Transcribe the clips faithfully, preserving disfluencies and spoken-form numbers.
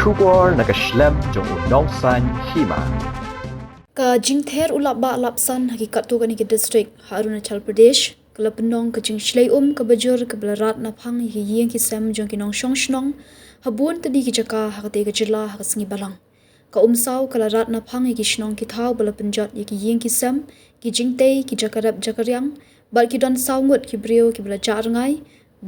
Khubor na ka shlem jong u Nongsaiñ Hima. Ka jingther u lapbah lapsan ha ki katto katne ki district ha Arunachal Pradesh ka la pynlong ka jingshlei um kaba jur kaba la rat naphang ïa ki ïing ki sem jong ki nongshong shnong ha bun tylli ki jaka ha katei ka jylla ha ka sngi Balang. Ka umsaw ka la rat naphang ïa ki shnong ki thaw ba la pynjot ïa ki ïing ki sem, ki jingtei, ki jaka rep jaka riang, bad ki don saw ngut ki briew kiba la jah rngai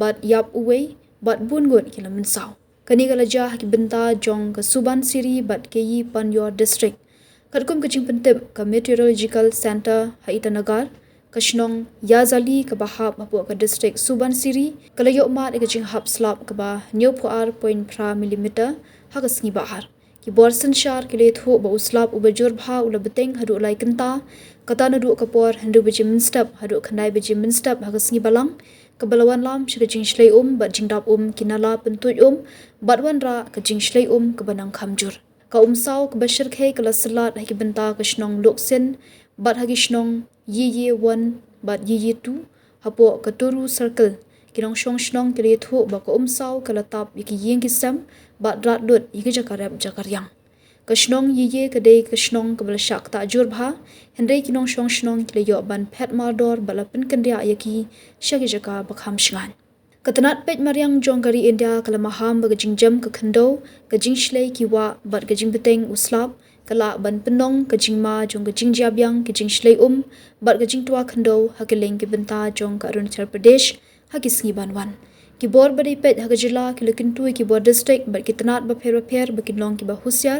bad ïap uwei bad bun ngut ki la mynsaw. Kane ka la jia ha ki bynta jong ka Subansiri bad Keyi Panyor District. Katkum ka jingpyntip ka Meteorological Centre ha Itanagar, ka shnong Yazali kaba hap hapoh ka district Subansiri ka la ïoh mad ïa ka jinghap slap kaba hynñiewphew ar point phra millimeter ha ka sngi Ba-ar. Ki bor synshar ki la ïathuh ba u slap uba jur bha u la bteng haduh lai kynta, kata naduh ka por hynriew baje mynstep haduh khyndai baje mynstep ha ka sngi Balang, kaba la wanlam sha ka jingshlei um bad jingdap um ki nala pyntuid um bad wanrah ka jingshlei um kaba nang kham jur. Ka umsaw kaba shyrkhei ka la syllat ha ki bynta ka shnong Loksin bad ha ki shnong Yiye One bad Yiye Two hapoh ka Toru Circle. Ki nongshong shnong ki la ïathuh ba ka umsaw ka la tap ïa ki ïing ki sem bad rat lut ïa ki jaka rep jaka riang. Ka shnong Yiye ka dei ka shnong kaba la shah ktah jur bha, hynrei ki nongshong shnong ki la ïoh ban phet mardor bad la pynkynriah ïa ki sha ki jaka ba kham shngaiñ. Ka tnat peit mariang jong ka ri India ka la maham ba ka jingjem ka khyndew, ka jingshlei ki wah bad ka jingbteng u slap ka lah ban pynlong ka jingma jong ka jingjia biang ki jingshlei um bad ka jingtwa khyndew ha kylleng ki bynta jong ka Arunachal Pradesh ha ki sngi ban wan. Ki bor ba dei peit ha ka jylla ki la kyntu ïa ki bor district bad ki tnat bapher bapher ba kin long kiba husiar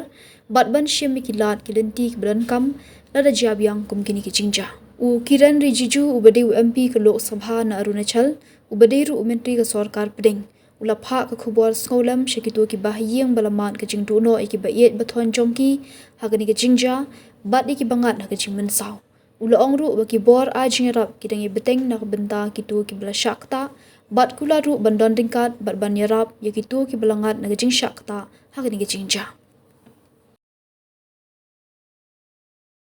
bad ban shim ïa ki lad ki lynti kiba donkam lada jia biang kum kine ki jingjia. U Kiren Rijiju uba dei u M P ka Lok Sabha na Arunachal, uba dei ruh u Myntri ka Sorkar Pdeng, u la phah ka khubor sngewlem sha kito kiba ha ïing ba la mad ka jingduh noh ïa kiba ïeit ba thon jong ki ha kane ka jingjia bad ïa kiba ngat ha ka jingmynsaw. U la ong ruh ba ki bor ai jingïarap ki dang ïa bteng na ka bynta kito kiba la shah ktah bad kular ruh ban don ryngkat bad ban ïarap ïa kito kiba la ngat na ka jingshah ktah ha kane ka jingjia.